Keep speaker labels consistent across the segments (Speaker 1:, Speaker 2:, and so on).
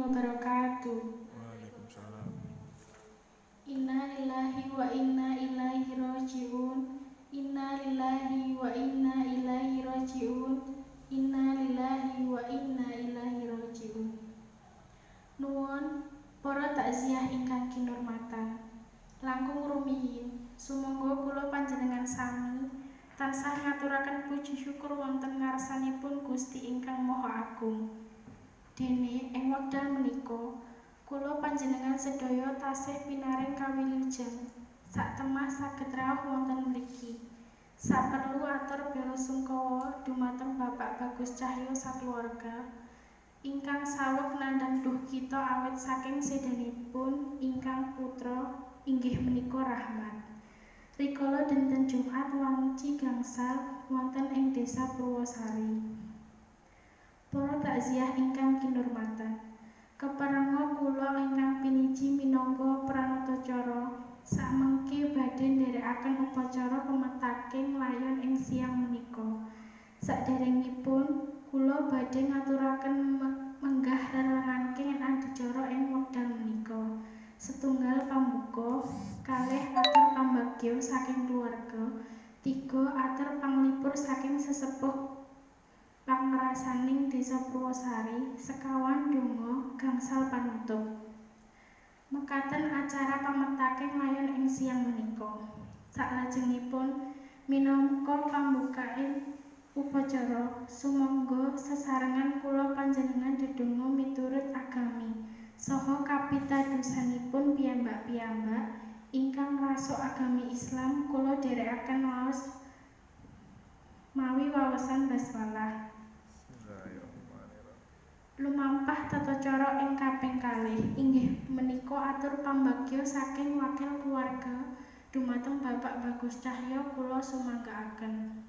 Speaker 1: wabarakatuh.
Speaker 2: Waalaikumsalam.
Speaker 1: Innalillahi wa inna ilaihi rajiun. Innalillahi wa inna ilaihi rajiun. Innalillahi wa inna ilaihi rajiun. Nuwun para takziah ingkang kinurmatan. Langkung rumiyin, sumangga kula panjenengan sami tansah ngaturaken puji syukur wonten ngarsanipun Gusti ingkang Maha Agung. Dene ing wekdal menika kula panjenengan sedaya tasih pinaring kawilujeng satemah saged rawuh wonten mriki. Saperlu atur belasungkawa dumateng Bapak Bagus Cahyo sakeluarga ingkang saweg nandhang duhkita awit saking sedanipun ingkang putra inggih menika Rahmat. Rikala dinten Jumat wanci gangsal wonten ing Desa Purwosari. Para takziah ingkang kinurmatan, keparenga kula ingkang piniji minangka pranatacara samengke badhe nderekaken upacara pemetaking layon ing siang menika. Saderengipun kula badhe ngaturaken menggah rerengaking adicara ing wekdal menika. Setunggal pambuka, kalih atur pambagya saking keluarga, tiga atur panglipur saking sesepuh pangrasaning Desa Purwosari, sekawan donga gangsal panutup. Mekaten acara pametaking layon ing siang menika. Saklajengipun minangka pambukaing upacara, sumangga sesarengan kula panjenengan dedonga miturut agami saha kapitadosanipun piyambak-piyambak ingkang ngrasuk agami Islam kula dherekaken waos mawi waosan basmalah. Lumampah tata cara ing kaping kalih inggih menika atur pambagya saking wakil keluarga dumateng Bapak Bagus Cahyo kula sumanggaaken.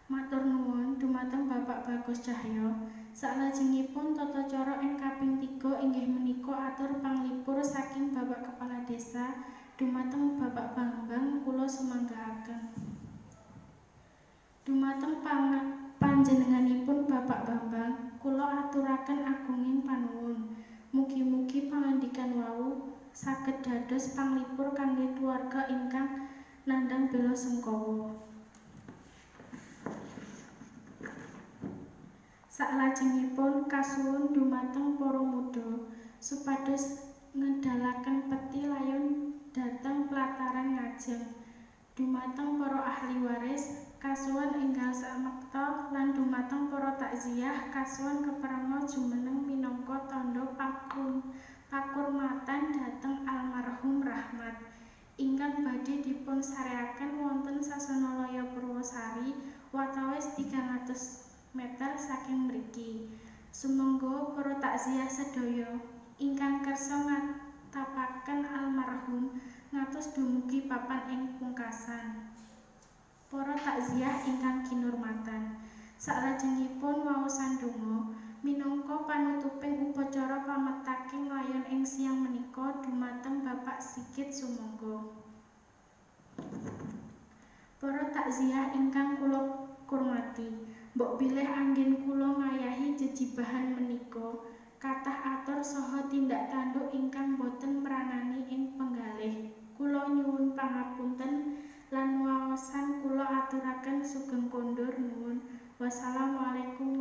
Speaker 1: Matur nuwun dumateng Bapak Bagus Cahyo. Saklajengipun tata cara ing kaping tiga inggih menika atur panglipur saking Bapak Kepala Desa dumateng Bapak Bambang kula sumanggaaken. Dumateng panjenenganipun Bapak Bambang kula aturaken agunging panuwun. Mugi-mugi pangandikan wau saged dados panglipur kangge keluarga ingkang nandhang belasungkawa. Saklajengipun kasuwun dumateng para muda supados ngedalaken peti layon dhateng plataran ngajeng. Dumateng para ahli waris kasuwun enggal samekta lan dumateng para takziah kasuwun keparenga jumeneng minangka tandha pakurmatan dhateng almarhum Rahmat ingkang badhe dipun sareaken wonten Sasana Laya Purwosari watawis 300 meter saking mriki. Sumangga para takziah sedaya ingkang kersa ngatapaken almarhum ngatos dumugi papan ing pungkasan. Para takziah ingkang kinurmatan, saklajengipun waosan donga minangka panutuping upacara pametaking layon ing siang menika dumateng Bapak Sigit sumangga. Para takziah ingkang kula kurmati, mbok bilih anggen kula ngayahi jejibahan menika kathah atur saha tindak tanduk ingkang boten mranani ing penggalih. Kula nyuwun pangapunten lan waosan kula aturaken sugeng kondur nuwun. Wassalamualaikum